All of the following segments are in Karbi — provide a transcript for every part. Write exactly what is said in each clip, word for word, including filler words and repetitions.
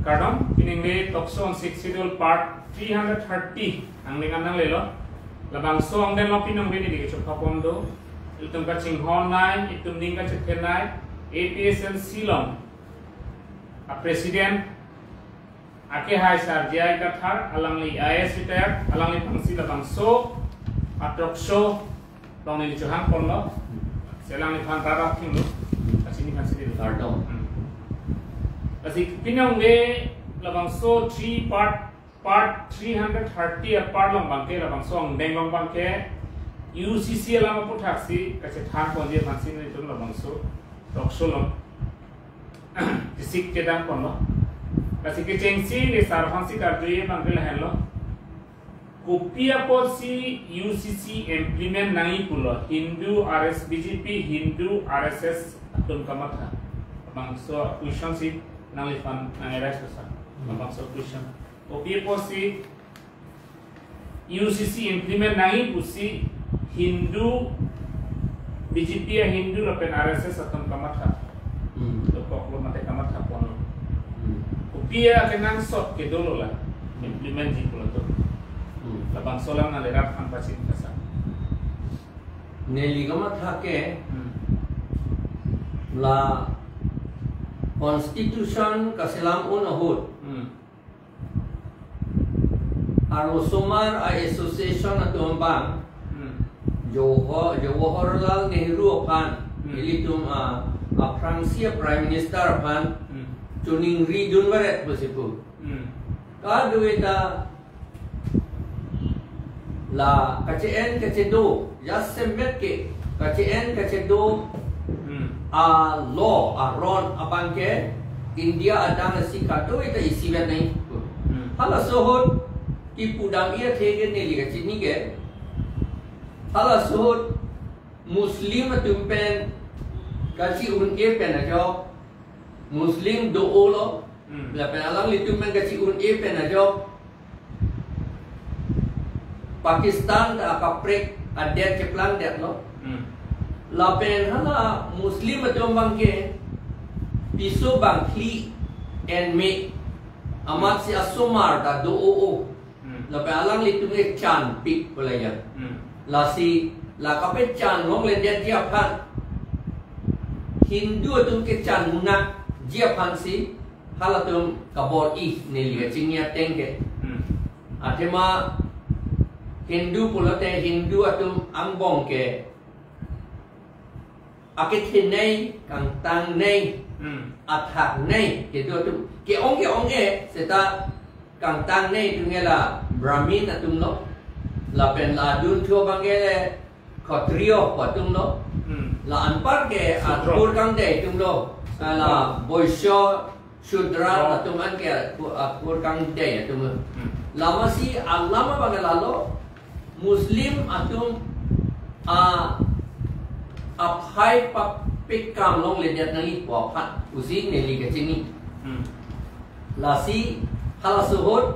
Kardom, pini ningve talk show on Sixth Schedule part three hundred thirty angdeng an nanglelo. Labangso angdeng along pini ningve neli kechokpon do. Ilitum kachinghonnei, ilitum ning kachethenei, A P H L C along a president, akehai Sar J I Kathar, alangli I A S retired, alangliphansi labangso a talk show along neli chohangponlo. Si alangliphan rara thinglo. Lasi neliphansi neli kardom. Hmm. Lasi pini ningve labangso three part, part three hundred thirty a part along abangke, labangso angdeng along abangke U C C alam aphuthaksi kachethanponji aphansi nelitum labangso talk show along chesik chedangponlo. Lasi kechengsi neli sar aphansi karjuji abangke lahenlo. Kopi apotsi U C C implement nangji pulo, Hindu R S, B J P, Hindu R S S atum kamatha? Labangso question si nangliphan nang-arise sir. Hmm. Labangso question. Kopi apotsi U C C implement nangji pusi Hindu, B J P a Hindu lapen R S S atum kamatha? Hmm. Dokoklo mate kamathaponlo? Hmm. Kopi akenangsot kedolo la implementji pulote? Hmm. Labangso alam nangle rat aphan pachini kasa. Neli kamatha ke, hmm, la constitution kaselam un ahut. Hmm. Ar osomar a association atum abang, hmm, Jawahar-, Jawaharlal Nehru aphan, hmm, ilitum a, aphrangsi a Prime Minister aphan, hmm, choningridun varet pusi pu. Hmm. Kadokave ta la kache-en kachedo, jasemet ke kache-en kachedo, hmm, a law aron abangke India adang asi kadokave ta isivet nangji. Hmm. Halaso ahut kipudam-i athe ke neli kachini ke, halaso ahut Muslim atum pen kachi-un-e pen ajok, Muslim do-olo, hmm, lapen alanglitum pen kachi-un-e pen ajok Pakistan ta kaprek adet cheplangdetlo. Hmm. Lapen hala Muslim atum abangke piso bangphli enme amatsi asomar ta do-o-o. Hmm. Lapen alanglitum kechanpik pelayan. Hmm. Lasi la kapechan longledetji aphan, Hindu atum kechan munakji aphansi halatum kabor-i neli kachini ateng ke. Hmm. Athema Hindu pulote Hindu atum angbong ke akethenei, kangtangnei, hmm, athaknei, kedo atum ke-ong ke-ong-e, seta kangtangnei atum ke la Brahmin atumlo, lapen la adunthu abangke le Khatriyo atumlo, hmm, la anparke Shudra, akur kangdei atumlo, la Vaishya, Shudra, oh, atum anke akur, akur kangdei atum. Hmm. Lamasi alam abang lalo, Muslim atum a, aphai papekam longledet nangji pu aphan pusi neli kachini. Hmm. Lasi halaso ahut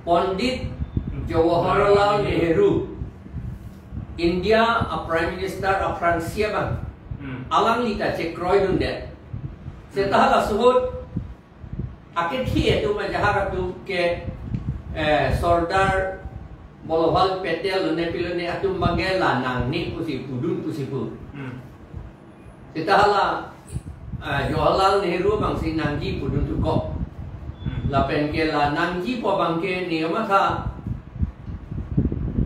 Pandit Jawaharlal Nehru, India a Prime Minister aphrangsi abang, hmm, alangli ta chekroidundet. Seta halaso ahut akethe atum ajahak atum ke, eh, Sardar Vallabhbhai Patel lone pilone atum abangke la nangne pusi pudun pusi pu. Hmm. Seta hala, eh, Jawaharlal Nehru abangsi nangji pudun tukok. Hmm. Lapen ke la nangji pu abangke neli kamatha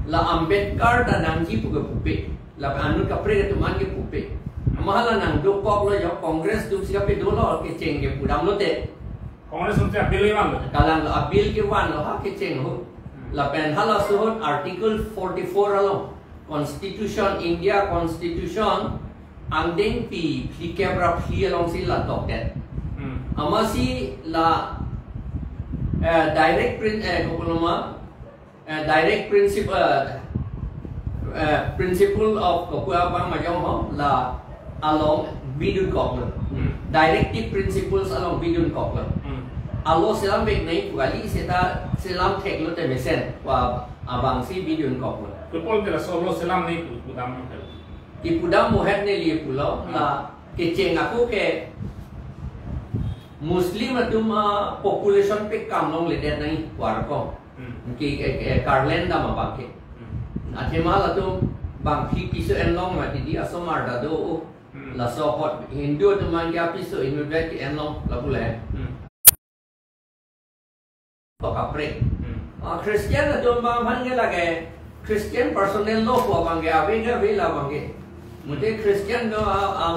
la Ambedkar ta nangji pu ke pupe. Lapen anut kaprek atum an ke pupe. Amat hala nangdokoklo jo, Congress atumsi kapedolo, kecheng ke pudamlote. Congress atumsi a-bill kevanlo. Kalang lo, a-bill kevanlo ha kecheng ahut. Hmm. Lapen halaso ahut Article forty-four along, Constitution, India Constitution angdengpi phlikep ra phli alongsi la tokdet. Hmm. Amatsi la, eh, direct prin-, eh, kokoloma, eh, direct principle, eh, eh, principle of kopi abang majong ho, la along bidunkoklo. Hmm. Directive principles along bidunkoklo. Hmm. Alo selamveknei pu kali, seta selam theklote mesen pu abangsi bidunkoklo. Kopi pulote laso alo selamnei pu, pudam mo hel? Kipudam mo het neli pulo, hmm, la kecheng ako ke Muslim atum a population pekam longledet nangji pu arko. Hmm. Ke, ke, ke, Karlen dam abang ke. Hmm. Athema latum bangphli piso enlong mati di asomar ta do. Hmm. Laso ahut Hindu atum abang ke apiso inutvet ke enlong lapu le. Hmm. To kaprek. Hmm. Ah, Christian atum abang aphan ke lake Christian personal law pu abang ke ave ke ave la abang ke. Mute Christian do a, a,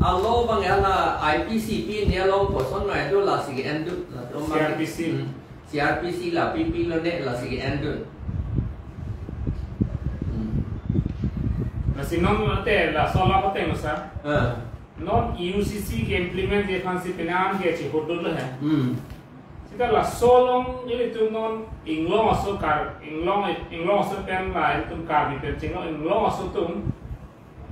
a law abang ke la I P C P ne along koson ma do lasi ke endu latum abang ke. C R P C. Hmm. C R P C la P P lo ne lasi ke endu. Hmm. Lasi non ate laso la pate masa. Ah. Non U C C ke implement ke aphansi penang ke chihut dolo he. Hmm. Seta laso along ilitum non Inglong aso Kar, Inglong, Inglong aso pen la ilitum Karbi pen chinglo Inglong aso atum.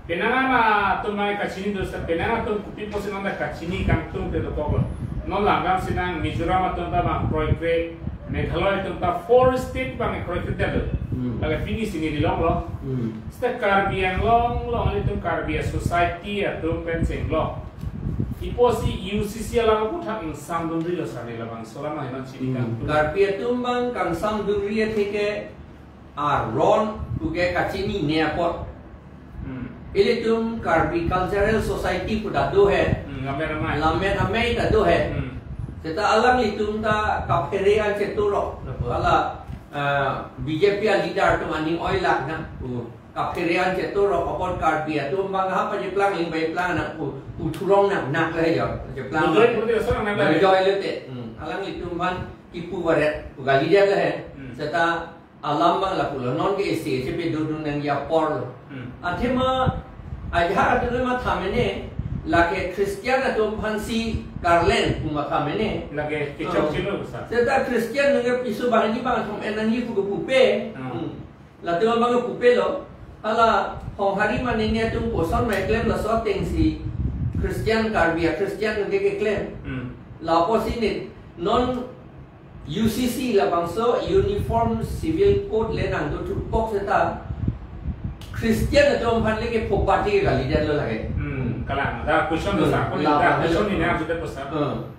Penang atum nai kachini do seta penang atum kopi pusi non ta kachini kangtung te dokoklo. Non langdam sinang Mizoram atum ta bang kroikre, Meghalaya atum ta four state bang kroikre te do. Hmm. Lake pini sini dilonglo. Hmm. Seta Karbi Anglong along ilitum Karbi a society atum pen chinglo. Ipo si U C C alam aphuthak ingsamdunrilo sani labangso alam ahiman chini Hmm. kangtung. Karbi atum abang kangsamdunri atheke aron pu ke kachinine apot. Hmm. Ilitum Karbi Cultural Society pu ta do he. Hmm, Lammet Amei. Lammet Amei ta do he. Hmm. Seta alanglitum ta kaphere an cheturok. Lapu hala, ah, B J P a leader atum aning oilak nang pu. Kaphere an cheturok apot Karbi atum abang ha pacheplang ling pacheplang nang pu, pu thurong nang nak le jo. Pacheplang. Betul, betul, so nang nak le. Betul, betul. Hmm. Alanglitum aphan kipu varet pu kalidet le he. Hmm. Seta alam abang lapulo non ke isi chepe dodun nangji apor lo. Hmm. Athema ajahak atum matha mene lake Christian atum aphansi Karlen pu matha mene. Lake kechok Oh. chilo sa. Seta Christian nang ke piso bangni bang atum en nangji pu kepupe. Hmm. Hmm. Latum abang kepupelo. Hala Honghari manene atum koson ma keklem laso atengsi Christian Karbi a Christian nang ke keklem. Hmm. Lapusi ne non U C C labangso Uniform Civil Code le nangdothukok seta Christian atum aphan le ke phopati kalidet lo lake. Hmm, kalang. Da question Hmm, dosa, ako ni da labang question lo. ni na jute posa. Hmm.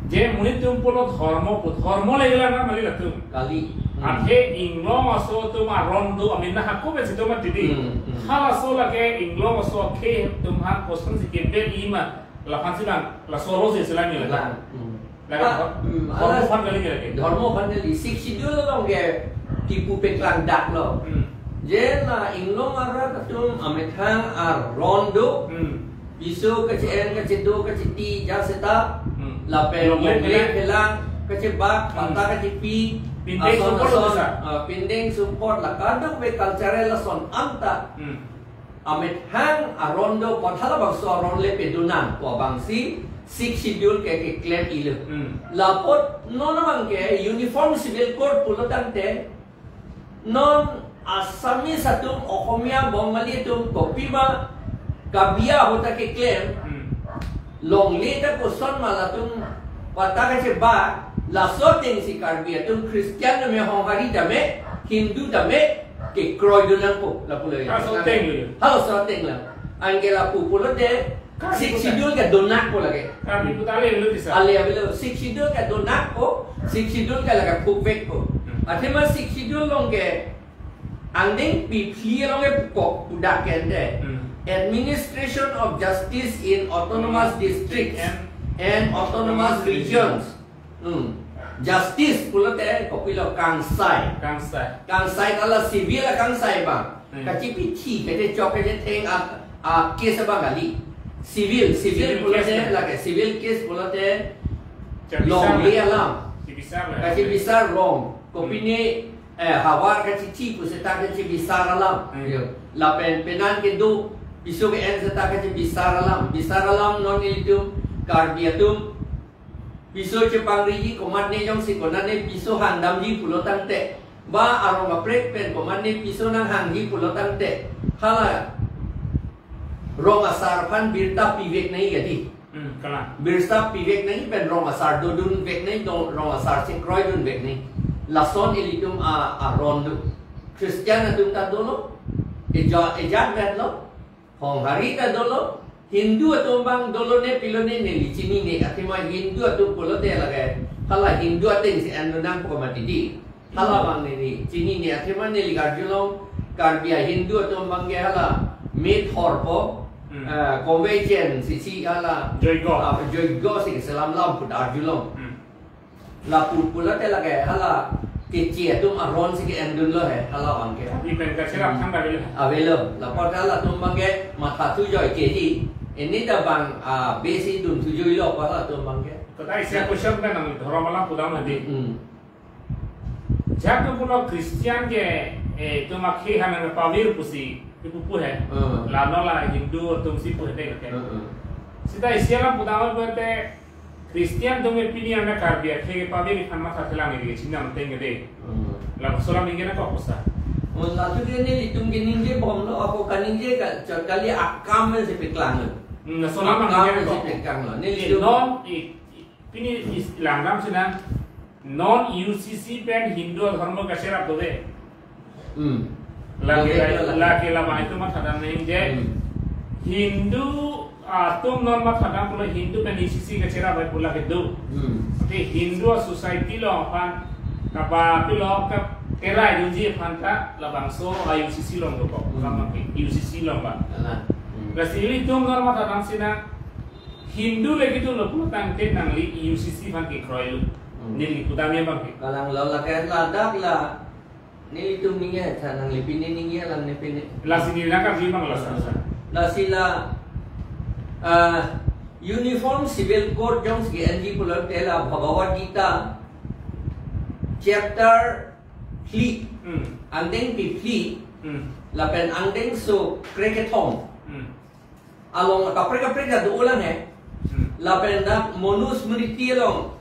Je monit atum pulo dhormo pu, dhormo le gela na mali latum. Kali. Hmm. Athe Inglong aso atum aron do amin na hako be situ mati di. Hmm, hmm. Halaso lake Inglong aso ke atum aphan kosonsi kebe ima laphan silang, laso lo si silang ni lake. Lang. Hmm. Lake Ah, dhor-, hmm, dhormo alas aphan kali lake. Dhormo aphan kali. Sixth Schedule along ke kipu peklang dak lo. Hmm. Je la Inglong arat atum amethang aron do. Hmm. Piso kache-en, kachedo, kacheti, ja seta. Hmm. Lapen Long longle phelang. phelang, kachebak, Hmm. pata kachepi, Pindeng ason sumpot ason, bisa. ah, pindeng sumpot, la kadokave cultural ason anta. Hmm. Amethang aron do apot halabangso aron le pedunang pu abangsi Sixth Schedule ke keklem ilo. Hmm. Lapot non abang ke Uniform Civil Code pulo tangte non Assamese atum, Ohomia, Bongali atum, kopima kabiya ahut ta keklem, Hmm. longle ta koson ma latum pata kachebak, laso atengsi Karbi atum Christian tame, Honghari tame, Hindu tame, kekroidun nangpo, lapulo ya. Halaso ateng lo ya. Halaso ateng lo. Anke lapu pulote, Karbi Sixth puta. Schedule ke donakpo lake. Karbi puta ale lo bisa. Ale avelo, Sixth Schedule ke donakpo, Sixth Schedule ke lake phukvekpo. Hmm. Athema Sixth Schedule along ke angdeng pi phli along ke pukok pu dak ke ante. Hmm. Administration of justice in autonomous districts And and autonomous regions. Hmm. Justice pulote kopilo, kangsai. Kangsai. Kangsai ta la civil akangsai abang. Hmm. Kachepithi, kachechok, kachetheng a, a case abang kali. Civil, civil Civil pulote case. lake civil case pulote Chebisar longle lah. alam. Chebisar lah. Kachebisar long. Hmm. Kopine, eh, havar kachethi pu seta kachebisar alam. Hmm. Yo. Lapen penan kedo piso ke-en seta kachebisar alam. Bisar alam non ilitum Karbi atum piso chepangriji komatne jongsi konatne piso hangdamji pulo tangte, ba arong kaprek pen komatne piso nanghangji pulo tangte, hala rong asar aphan birta pivek nangji kadi. Hmm, kalang. Birta pivek nangji pen rong asar dodunvek nangji, do-, rong asar chekroidunvek nangji. Lason ilitum a, aron do. Christian atum ta dolo, eja-, ejatvet lo, Honghari ta dolo, Hindu atum abang dolone pilone neli chinine, athema Hindu atum pulote lake hala Hindu ateng si en nang poko mati di. Hala abang neli chinine, athema neli arjulong Karbi a-Hindu atum abang ke hala methor po, Hmm. eh, konvejen si si hala Joigo. Ah, joigo si selam lam put arjulong. Hmm. Lapu pulote lake hala keche atum aron si ke-endunlo he, hala abang ke. Ipen kacherap thang ta avelo. Avelo. Lapu ta halatum abang ke matha thu joi ke di. Ini ta abang, ah, besi dun thu joilo pu halatum abang ke. Kata isi Ya. Question pen nang dhorom alam pudam hadi. Hmm. Jat tu pulo Christian ke, eh, itum akhei aphan nangpavir pusi ipu pu he. Hmm. La non la Hindu atum si pu he de ke. Hmm. Seta isi alam pudam pulote Christian atum ke pini ana Karbi akhei kepavir aphan matha thelang neli chinam teng ke de. Hmm. Labangso alam ningje nangkok pusi. Oh, latum ke nelitum ke ningje bomlo, ako kaningje ka, chot kali akam si peklanglo. Hmm, laso alam Akam ningje si nangkok. Peklanglo. Neli Eh, tum- non, i, i, pini is langdam sinang, non U C C pen Hindu adhormo kacherap dove. Hmm. Lake Dove la, itu lah. Lake labang itum matha dam nangji. Hmm. Hindu atum non matha dam pulo Hindu pen U C C kacherap ave pu lake do. Hmm. Tapi Hindu society along aphan kapa pilo ke kerai dunji aphan ta labangso a U C C along dokok. Hmm. Labang ke U C C along ba. Alah. Hmm. Lasi ilitum non matha dam sinang Hindu lake do lo pulotangte nangli U C C aphan kekroilo. Hmm. Neli pudam ya abang ke. Kalanglo lake ladak la. Nelitum ningje, tha nangli pine ningje lang ne pine. Lasi neli nangkarju abang la sa sa. Lasi la, ah, Uniform Civil Code jongsi ke-en ji pulote la Bhagavad Gita chapter phli, Hmm. angdengpi phli, Hmm. lapen angdengso krekethom. Hmm. Along kaprek kaprek ta do-olang he. Hmm. Lapen dak Manusmriti along.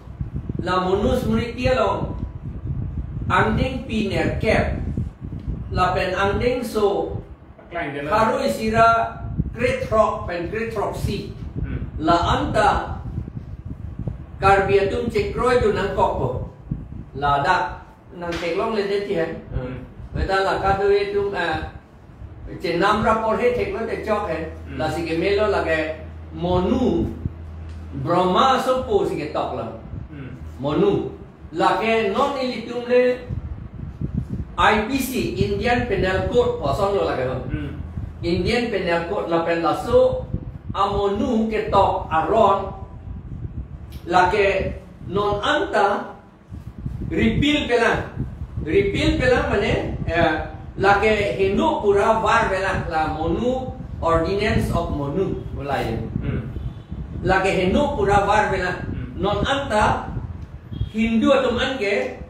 La Manusmriti along angdengpi nerkep. Lapen angdengso Klang dela. Pharo isi ra krethrok pen krethroksi. Hmm. La anta Karbi atum chekroi dun nangkokpo. Ladak nangtheklongle det he. Hmm. Beta la kadokave atum, eh, chenam ra porhe theklo te chok he. Hmm. Lasi kemelo lake Manu Brahma asopo si ketoklo. Hmm. Manu. Lake non ilitum le I P C, Indian Penal Code, kosonlo lake non. Hmm. Indian Penal Code lapen laso a-Manu ketok aron lake non anta repeal pelang. Repeal pelang mane, eh, lake heno pura var pelang, la Manu, Ordinance of Manu, mulai. Hmm. Lake heno pura var pelang. Hmm. Non anta Hindu atum an ke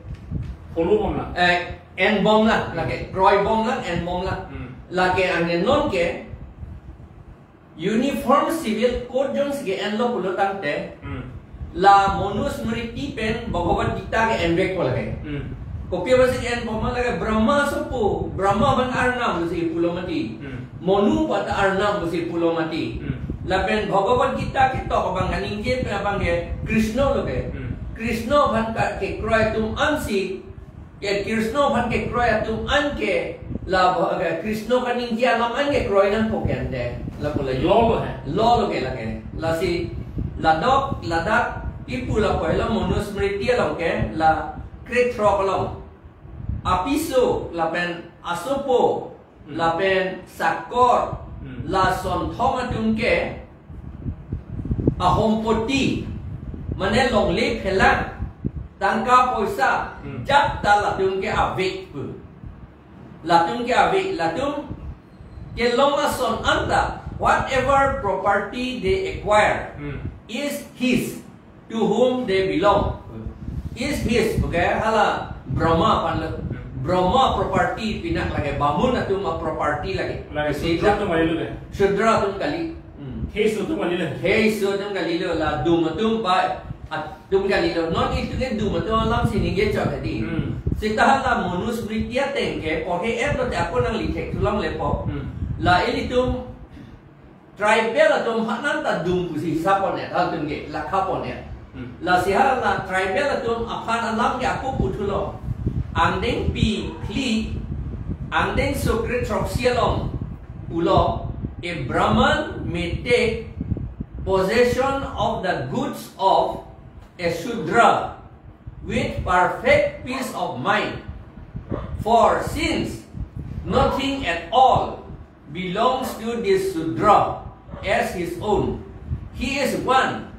Holo bomlang. Eh, en bomlang, lake kroi bomlang, en bomlang. Hmm. Lake ane non ke Uniform Civil Code jongsi ke-enlo pulotangte, Hmm. la Manusmriti pen Bhagavad Gita ke-envekpo lake. Hmm. Kopi apotsi ke-enpo ma lake Brahma asopo, Brahma abang arnam pusi pulo mati. Hmm. Manu pu ta arnam pusi pulo mati. Hmm. Lapen Bhagavad Gita ketok abang kaningje pen abang ke Krishna lo ke. Hmm. Krishna aphan ka kekroi atum ansi ke Krishna aphan kekroi atum an ke la bo-, ke Krishna kaningje alam an ke kroi nangpo ke ante. Lapu la Law lo he. Law lo ke lake. Lasi ladok ladak ipu lapu helo Manusmriti along ke la krethrok along. Apiso lapen asopo Hmm. lapen sakor Hmm. la sonthom atum ke ahompoti, mane longle phelang, tangka poisa, Hmm. jat ta latum ke avek pu. Latum ke avek, latum kelong ason anta, whatever property they acquire Hmm. is his to whom they belong. Is his, okay, hala Brahma aphan lo. Hmm. Brahma property pinak lake, Bamun atum a-property lake. Lake Isi Shudra dak atum kali lo ke? Shudra atum kali. Hmm. He isu atum kali lo. He isu atum kali lo, la Dum atum ba atum kali lo. Non itum ke Dum atum alam si ningje chot tadi. Hmm. Seta hala Manusmriti ateng ke, porhe-et lote ako nangli thekthu longlepo. Hmm. La ilitum tribal atum aphan anta Dum pusi hisap pon-et, halatum ke lakha pon-et. Hmm. Lasi hala tribal atum aphan alam ke ako puthulo. Angdengpi phli, angdengso krethroksi along pulo, A Brahman may take possession of the goods of a Shudra with perfect peace of mind. For since nothing at all belongs to this Shudra as his own, he is one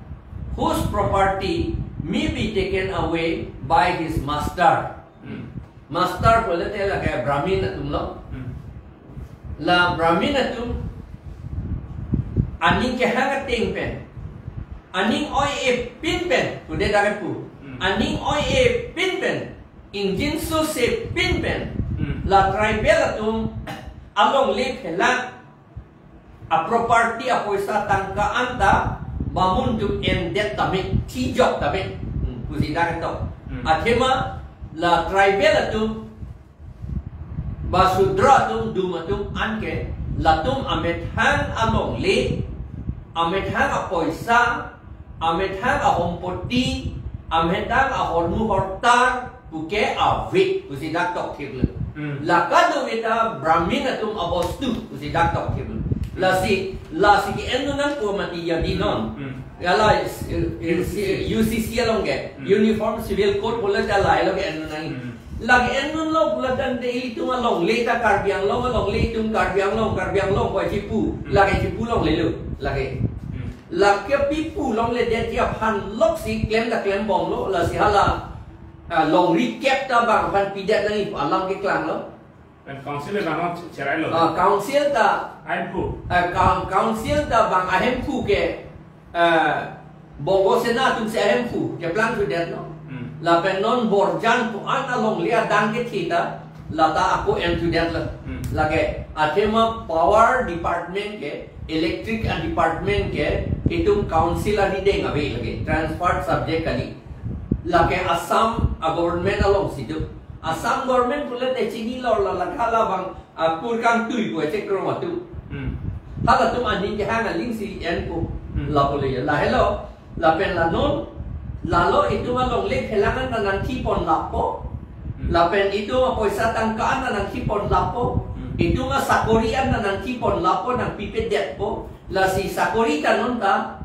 whose property may be taken away by his master. Hmm. Master pulote lake Brahmin atum lo. Hmm. La Brahmin atum aning kehang ateng pen, aning oi-e pin pen, pudet dak kepu. Hmm. Aning oi-e pin pen, ingjinso se pin pen, Hmm. la tribal atum alongle phelang, a property, a poisa tangka anta bamun atum endet tame, thijok tame. Hmm, pusi dak ketok. Hmm. Athema la tribal atum ba Shudra atum, dum atum anke, latum amethang alongle, amethang apoisa, amethang ahompoti, amethang ahormu hortar puke ave, pusi dak tokthip lo. Hmm. La kadokave ta Brahmin atum abostu, pusi dak tokthip lo. Lasi, lasi ke-en nangpo mati jadi non. Hmm. Hala, eh, eh, U C C. U C C along ke, Hmm. Uniform Civil Code pulote lahelo ke-en nang. Hmm. Lake en lo pulo tangte ilitum alongle ta Karbi Anglong alongle, itum Karbi Anglong, Karbi Anglong ko chipu, Hmm. lake chipu longle lo, lake. Hmm. Lake pipu longledet ji aphan loksi klem ta klembomlo, lasi hala, ah, longri kep ta bang aphan pidet nangji pu alam keklanglo. Pen council le bang che-, cherailo. Ah, council ta, Ahemphu. ah, coun-, council ta bang ahemphu ke, ah, Bongo Sena atum si ahemphu keplang thudetlo. Hmm. Lapen non Borjan pu-an alongle adang kethe ta, lata ako en thudetlo. Hmm. Lake athema power department ke, electric a department ke, itum council arideng ave lake, transferred subject kali. Lake Assam a government alongsi do. Assam government pulote chinilo, la lake hala bang, ah, Kurkang Tui pu chekrong atum. Hmm. Halatum aning kehang aling si enpo. Hmm. Lapu le ya. Lahelo, lapen la non, lalo itum alongle phelang anta nangthipon lapo. Hmm. Lapen itum apoisa tangka anta nangthipon lapo. Hmm. Itum asakori anta nangthipon lapo, nangpipedetpo. Lasi sakori ta non ta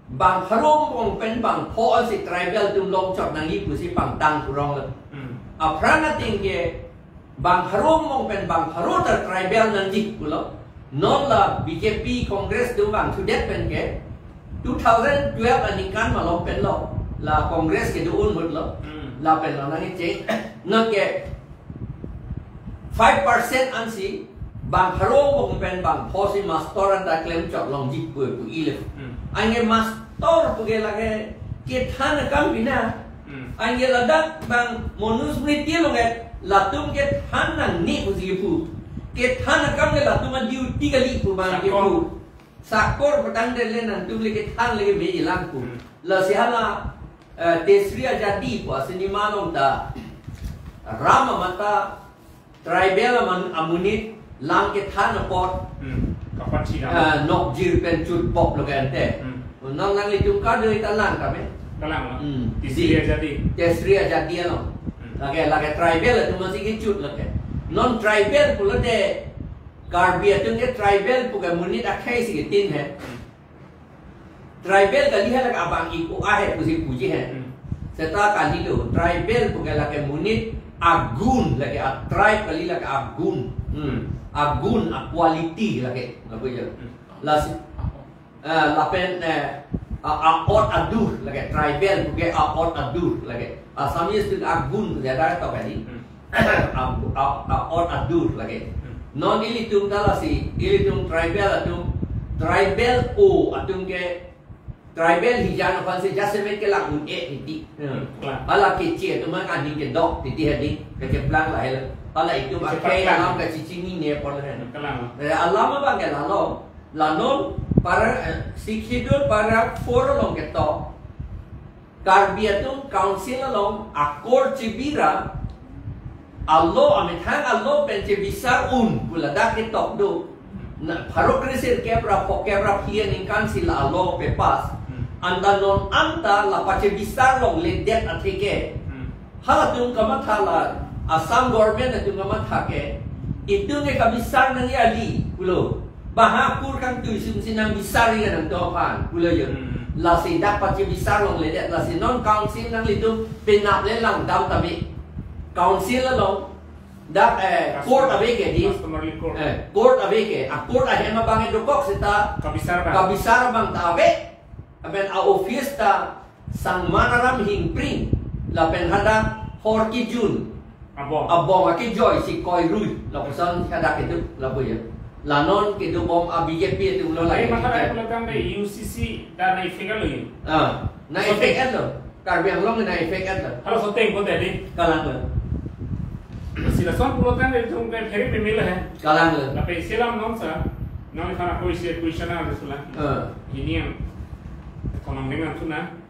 bang pharo angbong pen bang pho si tribal atum longchot nangji pusi pangtang kurong lo. Hmm. Aphrang ateng ke bang pharo angbong pen bang pharo ta tribal nangji pulo. Non la B J P Congress atum bang thudet pen ke two thousand twelve aningkan malom pen lo. La Congress kedo-an ahut lo. Hmm. Lapen lo nangkecheng. Non ke five percent ansi bang pharo angbong pen bang pho si master anta klemchot longji pu pu-i le. Hmm. Anke master puke lake kethan akam pina. Hmm. Anke ladak bang Manusmriti along ke latum kethan nangne pusi pu. Kethan akam ke latum a-duty kali pu bang ke Sakor. pu. Sakor pu tangte le nangtum le kethan le ke me-ilang pu. Hmm. Lasi hala, eh, Teesri Azadi pu a-cinema along ta Ram amata tribal aman amonit lang kethan apot, Hmm. Kapat si eh, nokjir pen chutpok lo ke ante. Hmm. Nang nanglitum kadokave ta lang tame. Kalang lo. Hmm. Teesri Azadi. Teesri Azadi along. Hmm. Lake, lake tribal atum si kechut lake. Non tribal pulote Karbi atum ke tribal puke monit akhei si ketin he. Hmm. Tribal kali, halake abang-ik ahe pusi puji he. Hmm. Seta kalilo, tribal puke lake monit agun, lake a-tribe kali, lake agun. Hmm. Agun, a-quality lake. Lapu jo. Hmm. Lasi, eh, lapen, eh, a, a-ot adur lake, tribal puke a-ot adur lake. Assamese tu agun, jada to kali. Hmm. A, a, a-ot adur lake. Hmm. Non ilitum ta lasi, ilitum tribal atum, tribal o atum ke, tribal hijan aphan si jasemet kelang un-e titi. Hmm, kalang. Hala keche atum an aning kedok titi hadi, kecheplang lahelo. Hala itum Kecheplang. akhei alam kachechinine apot lahelo. Hmm, kalang. Eh, alam abang ke lalo, la non para, eh, Sixth Schedule para four along ketok. Karbi atum Council along akor chebira, alo amethang alo pen chebisar un pu ladak ketok do. Na pharo kresirkep ra phokep ra phi aningkan si la alo pepas. Hmm. Anta non anta la pachebisar longledet atheke. Hmm. Halatum kamatha la Assam government atum kamatha ke, itum ke kabisar nangji kali pulo. Baha kur kangtui sumsi nang bisar ya nang do aphan pulo yo. Hmm. Lasi dak pachebisar longledet, lasi non council nanglitum penap le langdam tame. Council along dak, eh, court ave ke di. Customary court. Eh, court ave ke. A court ahem abang dokok seta kabisar abang. Kabisar abang ta ave. Aben a office ta Sangman Aram Hingpring lapen hadak Hor Kijun. Abong. Abong akejoi si Koirui. Lapuson hadak kedo lapu ya. La non kedobom a B J P atum lo lagi. Ai mathadai pulotangte U C C ta na effect lo yo. Ah, na effect lo. Karbi Anglong na effect lo. Halaso ateng ko tadi. Kalang lo. Si lason pulotangte itum ke phere pemila hai. Kalang lo. Tapi silam non sa. Nang ikan aku isi question ada sulah. Ah. Ini yang ekonomi nang tuna.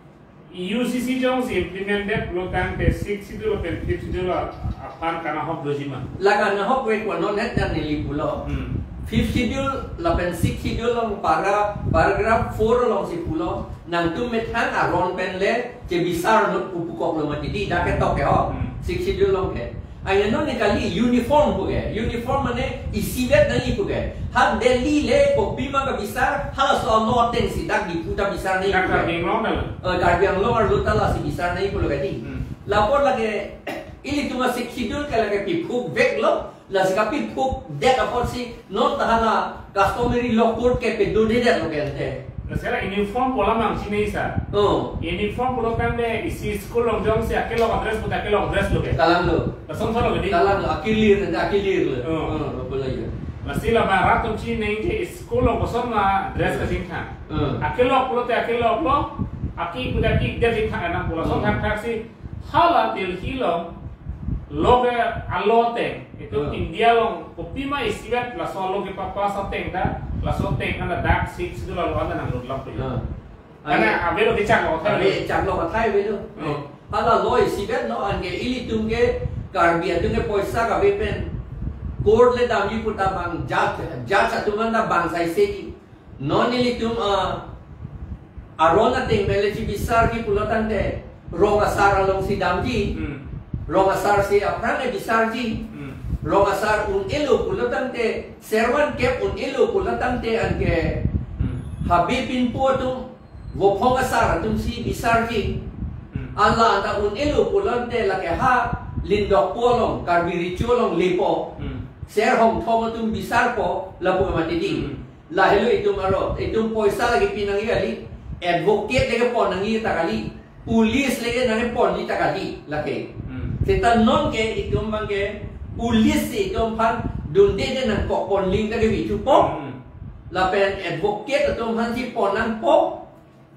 U C C jongsi implemented pulotangte Sixth Schedule pen Fifth Schedule aphan kanahok doji ma? La kanahok ve ko non het dan neli pulo. Hmm. Fifth Schedule lapen Sixth Schedule along para, paragraph four alongsi pulo. Nangtum methang aron pen le chebisar lo pu pukok lo mati di dak ketok ke ho. Hmm. Sixth Schedule along ke. Aina non ne kali uniform pu ke. Uniform mane isivet nangji pu ke. Ha Delhi le kopima kabisar, halaso a-law atengsi dak Diphu ta bisar nangji pu ke. Dak Karbi Anglong ta lo. Eh, Karbi Anglong arlo ta lasi bisar nangji pulo ke di. Hmm. Lapor lake, ilitum a-Sixth Schedule ke lake piphukvek lo, lasi kapiphukdet apotsi non ta hala customary law court ke pedodedet lo ke ante. Lasi la uniform pu alam nangchinine sa. Oh. Uniform pulotangte isi school along jongsi akelok adress pute akelok adress lo ke. Kalang lo. Lason thalo ke di. Kalang lo, akilir, ante akilir lo. Oh. Oh, lo pulo ya. Lasi la Bharat atum chinine je school along koson ma dress kachingthang. Hmm. Akelok pulote akelok lo, aki pute aki dia chingthang anang pulo. Lason Hmm. thakthak si hala Delhi along lo ke a-law ateng. Itum Hmm. India along kopima isivet laso a-law kepapass ateng ta, laso ateng kan dak Sixth Schedule along anta nanglutlap lo. Hmm. Karena ave lo kechak lo, athai ave lo. Chak lo athai ave lo. Hmm. Hala law isivet lo anke ilitum ke Karbi atum ke poisa kave pen court le damji pu ta bang judge, judge atum anta bang saise ji. Non ilitum, ah, aron ateng pen le chebisarji pulotangte rong asar alongsi damji. Hmm. Rong asar si aphrang le bisarji. Hmm. Rong asar un-elo pulotangte, servan kep un-elo pulotangte anke Hmm. Habe pinpo atum, vophong asar atumsi bisarji. Hmm. Ala anta un-elo pulotangte lake ha Lindokpo along, Karbi Recho along lepo. Hmm. Ser Hongthom atum bisarpo lapu mati di. Hmm. Lahelo itum aro, itum poisa lake pinangji kali, advocate lake pon nangji ta kali, police lake nangponji ta kali, lake. Hmm. Seta non ke itum abang ke, police si itum aphan dunde de nangkok pon ling ta ke bichu po. Hmm. Lapen advocate atum aphansi pon nangpo.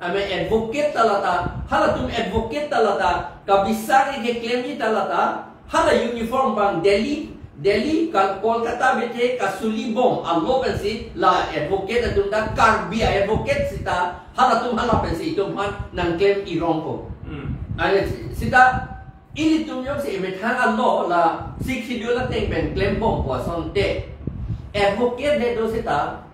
Ame advocate ta lata, halatum advocate ta lata, kabisar ke keklemji ta lata, hala uniform abang Delhi, Delhi, Kal-, Kolkata bethe kasuli bom a-law pensi la advocate atum ta Karbi a-advocate sita, halatum hala pensi itum aphan nangklem irong ko. Hmm. Ane sita ilitum jongsi emethang a-law la Sixth Schedule ateng pen klembompo asonte, advocate det do sita,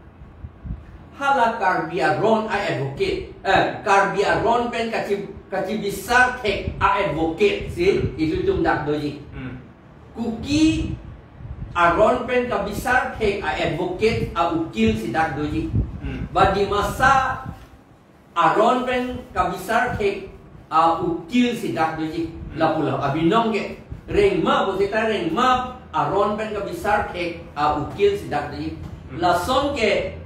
hala Karbi aron a-advocate, eh, Karbi aron pen kachi-, kachibisar thek a-advocate si Hmm. ilitum dak doji. Hmm. Kuki aron pen kabisar thek a-advocate a-ukil si dak doji. Hmm. Ba Dimasa aron pen kabisar thek a-ukil si dak doji. Hmm. Lapulo abinong ke. Rengma pu seta Rengma aron pen kabisar thek a-ukil si dak doji. Hmm. Lason ke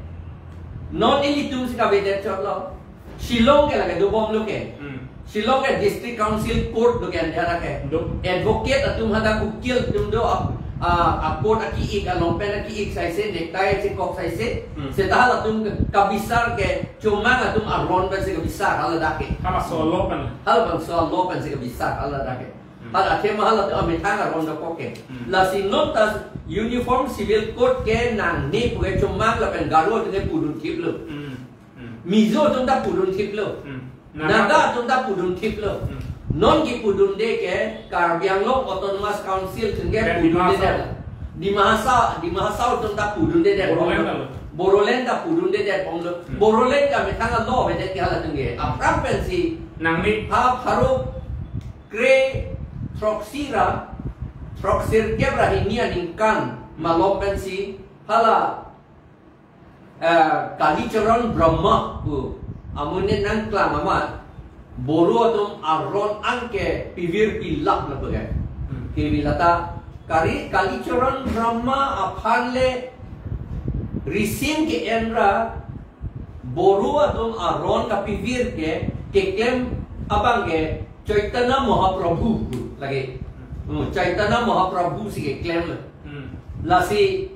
non ilitum si kavedet chot lo. Shillong ke lake dobom lo ke. Hmm. Shillong ke District Council Court lo ke ante hadak ke. Do. Advocate atum hadak ukil atum do ap-, a, a-court aki-ik, a-long pant aki-ik saise, necktie chekok saise. Hmm. Seta halatum ke kabisar ke chomang atum aron pensi kabisar haladak ke. Halaso a-law pen. Halabangso a-law pensi kabisar haladak ke. Hmm. Hala athema halatum amethang aron dokok ke. Hmm. Lasi non ta Uniform Civil Code ke nangne pu ke chomang lapen Garo atum ke pudunthip lo. Hmm. Hmm. Mizo atum ta pudunthip lo. Hmm. Naga. Naga atum ta pudunthip lo. Hmm. Non kipudunde ke Karbi Anglong Autonomous Council atum ke pudundedet. Dima Hasao. Dima Hasao, Dima Hasao atum ta pudundedet. Bodoland ta lo. Bodoland ta pudundedet bom lo. Hmm. Bodoland ke amethang a-law avedet ke halatum ke. Aphrang pensi. Nangne. Ha pharo kre throksi ra, throksirkep ra hini aningkan malom pensi hala Eh, Kalicharan Brahma pu amonit nangklang amat, Boro atum aron anke pivir pilap lapu ke. Hmm. Kevir lata kali Kalicharan Brahma aphan le risim ke-en ra Boro atum aron kapivir ke keklem abang ke Chaitanya Mahaprabhu pu lake. Hmm, Chaitanya Mahaprabhu si keklem le. Hmm. Lasi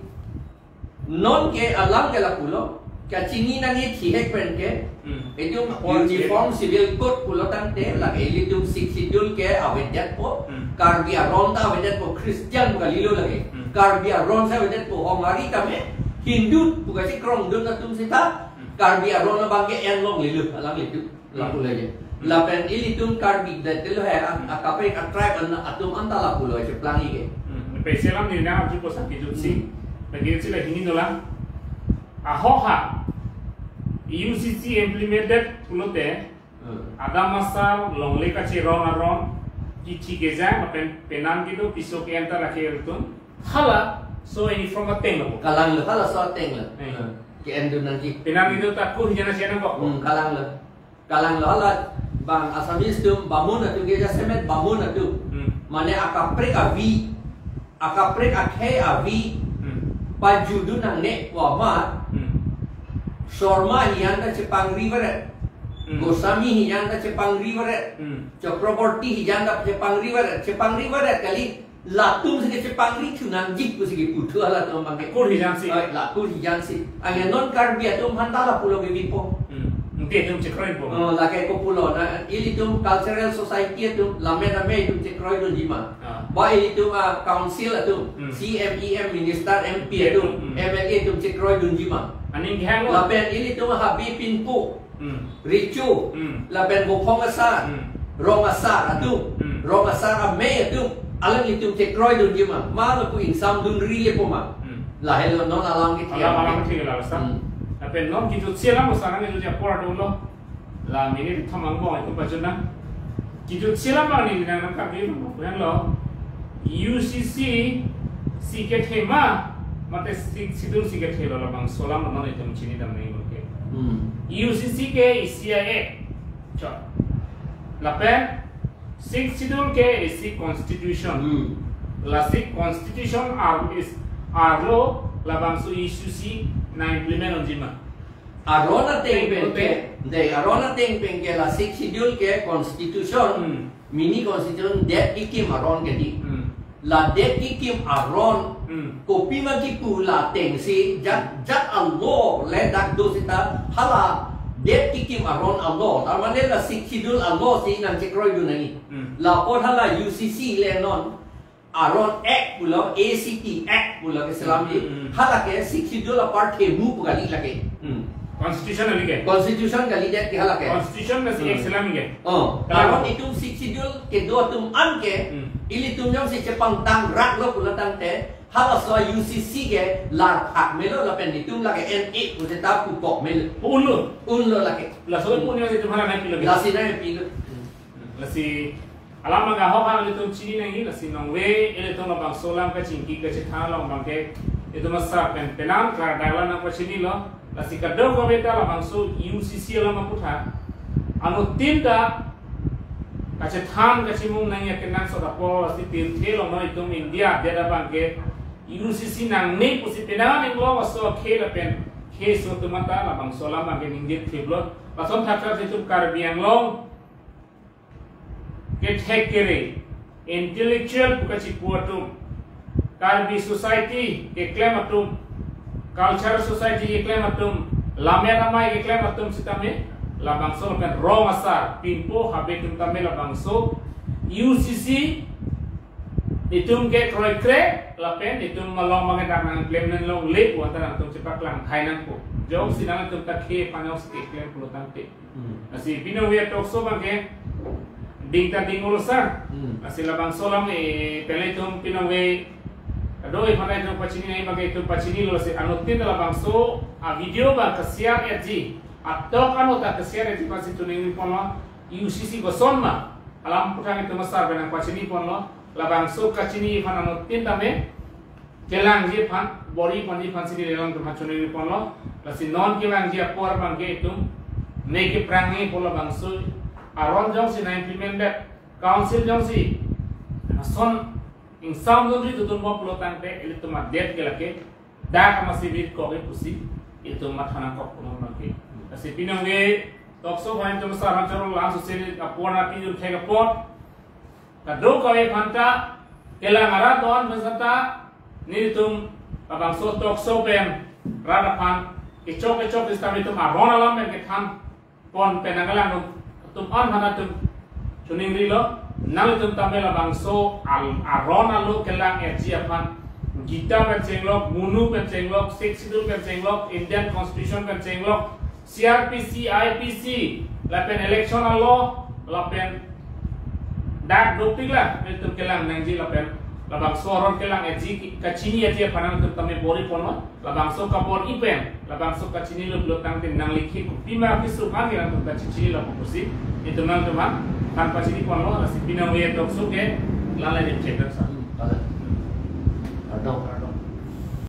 non ke alam ke lapulo, kachini nangji thihek pen ke, Hmm. itum Apor uniform civil code pulo tangte, lake ilitum Sixth Schedule ke avedetpo, Hmm. Karbi aron ta avedetpo, Christian pu kalilo lake. Hmm. Karbi aron si avedetpo, hong ari kame, Hindu pu kachekrongdun atum seta, Hmm. Karbi aron abang ke en longlelo, alanglitum. Lapu Hmm. lake. Hmm. Lapen ilitum Karbi det telo he, a, Hmm. a kaprek a tribe an atum anta lapulo cheplang-i ke. Hmm. Pe selam ni na arju posa kijut si. Hmm. Lagi si lagi ni nolang. Ahok ha. U C C implemented pulote. Hmm. Adam asar longle kacherong aron. Kichi kejang lapen penang kido piso ke anta lake ilitum. Hala, so ini from ateng lo. Kalang lo, hala so ateng lo. Eh. Hmm. Ke-endun nangji. Penang kido ta ku hijana siana bok. Hmm, kalang lo. Kalang lo hala bang Assamese atum bamun atum ke jasemet bamun atum. Hmm. Mane akaprek avi, akaprek akhei avi, Hmm. pajudun nangne pu amat. Hmm. Sharma hijan ta chepangri varet. Hmm. Goswami hijan ta chepangri varet. Hmm. Chakraborty hijan ta chepangri varet. Chepangri varet kali. Latum si kechepangri thu nangji pusi keputhu halatum abang ke. Kur hijan si. Oi, lakur hijan si. Anke non Karbi atum aphan ta lapulo ke bipo. Hmm. Nte atum chekroi po. Oh, lake kopulo na ilitum cultural society atum lame lame itum chekroidunji ma. Ah. Ba ilitum, ah, council atum, Hmm. C M, E M, minister, M P atum, Hmm. M L A atum chekroidunji ma. Aning kehang lo. Lapen ilitum Habe Pinpo. Hmm. Recho, Hmm. lapen Bophong asar, Hmm. Rong asar atum, Hmm. Rong asar amei atum, alanglitum chekroidunji ma, ma lapu ingsamdunri lepo ma. Hmm. Lahelo non alam ke Alam, alam ke thik la sa. Hmm. Lapen non kijut si alam sa nang kijut apor dolo. La minute thom angbong itum pajut nang. Kijut si alam abang ni nang nang Karbi lo, kuyan lo. U C C si kethe ma, mate Sixth Schedule si kethe lo labangso alam non itum chinidam nangji ke. Hmm. U C C ke isi act. Chot. Lapen Sixth Schedule ke isi constitution. Hmm. Lasi constitution ar is arlo labangso U C C nang-implement unji ma. Aron ateng pen ke, Oke. de, aron ateng pen ke la Sixth Schedule ke constitution, Hmm. mini constitution det kekim aron ke di. Hmm. La det kekim aron, Hmm. kopima kipu la ateng si, jat, jat alo le dak do seta, hala det kekim aron alo, tar mane la Sixth Schedule alo si nangchekroidun nangji. Hmm. Lapu hala U C C le non, Aron Act pulo, A C T Act pulo ke selam di. Hmm, hmm, hmm. Hala ke Sixth Schedule apar themu pu kali lake. Hmm. Constitution kali ke? Constitution kali det ke hala ke. Constitution na si Hmm. Act selam ke? Oh, Kalau aron itum Sixth Schedule kedo atum an ke, Hmm. ilitum jongsi chepangtang rak lo pulo tangte, halaso U C C ke lar phak melo lapen itum lake N A pu seta pukok melo. Un lo? Un lo lake. Laso Hmm. punya si tumhala na pilo ke? Lasi na pilo. Hmm. Lasi alam abang ahok abang ilitum chini nangji, lasi nonve ilitum labangso alam kachingki kachethan along abang ke itum asar pen penang klardak alam nangpachini lo, lasi kadokave ta labangso U C C alam aputhak anuttin ta kachethan kachimung nangji akenangsot apor, lasi pirthe along non itum India adet abang ke U C C nangne pusi penang ninglo laso akhei lapen khei aso atum ta labangso alam abang ke ningje thip lo, lason thakthak itum Karbi Anglong kethek kere, intellectual pu kachipu atum, Karbi society keklem atum, culture society keklem atum, lammet amei keklem atum sitame, labangso pen Rong asar, Pinpo, Habe atum tame labangso, U C C, itum ke kroikre, lapen itum malom abang ke dak nangklemdun longle pu anta nangtum chepaklang thai nangpo. Jongsi nangtum ta khei aphan jongsi keklem pulo tangte. Hmm. Lasi pini nonve talk show abang ke ding ta ding ulo sir. Hmm. Lasi labangso alam, eh, pele itum pini nonve do-i aphan itum pachini nangji abang ke itum pachini lo, lasi anuttin labangso a-video abang ke-share etji, atok anut ta ke-share etji aphansi choningri ponlo, U C C koson ma alam aputhak itum asar pen nangpachini ponlo, labangso kachini aphan anuttin tame kelangji aphan Pori pandi phansi di lelang tum hachuni ponlo. Lasi non kevangji apor abangke itum ne ke prang ne pulo bangso aron jongsi na implement det, council jongsi ason ingsam jongsi tutumbom pulo tangte ilitum adet ke lake dak amatsi vit kok ke pusi itum matha nangkok punong abangke. Lasi pinong ke tokso hoi itum sar hachor lang susi apor na pinjun thek apot. Kadokave aphanta kelang arat do-an pen seta nelitum labangso tokso pen rat aphan kechok kechok sitame itum aron alam pen kethan pon pen nangkelang atum an aphanta itum chuningrilo. Nanglitum tame labangso al- aron alo kelang etji aphan Gita pen chenglok, Munu pen chenglok, Sixth Schedule pen chenglok, Indian Constitution pen chenglok, C R P C, I P C, lapen election alo, lapen dak dopik la, nelitum kelang nangji lapen labangso aron kelang etji, kachini etji aphan nangtum tame bor-i ponlo, labangso kabor-i pen, labangso kachinilo pulo tangte nanglikhi kopima kisuk an nangtum kachichinilo pusi, itum nangtum aphan pachini ponlo, lasi pinang ye tokso ke, lale ni chetan sa. Hmm, ada. Ada.